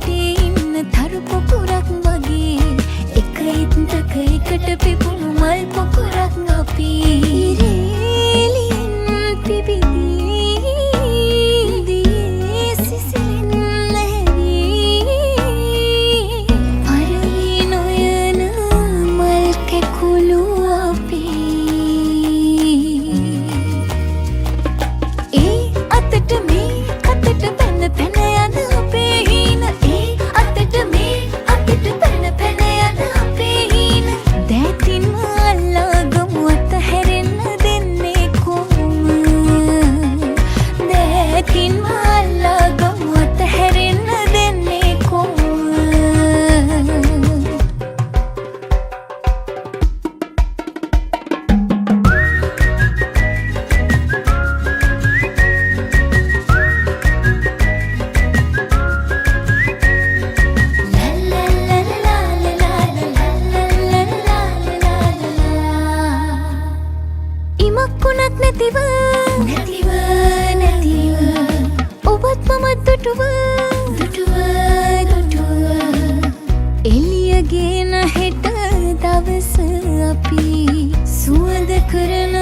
වටේ ඉන්න තරු පොකුරක් වගේ. එක ඉත්තක එකට පිපුණු මල් පොකුරක් අපි. ඉරේලියෙන් පිබිදී දියේ සිසිලෙන් නැහැවී පරවී නොයන මල් කැකුළු අපි. ඒ අතට මේ අතට පැන පැන යන අපේ හීන. ඒ අතට මේ අතට පැන පැන යන අපේ හීන. දෑතින්ම අල්ලාගමු, අතහැරෙන්න දෙන්නේ කොහොම? දෑතින්ම අල්ලාගමු, අතහැරෙන්න දෙන්නේ කොහොම? ඉමක් කුණක් නැතිව නැතිව නැතිව ඔබත් මමත් දුටුව දුටුව දුටුව. එළිය ගේන හෙට දවස අපි සුවඳ කරන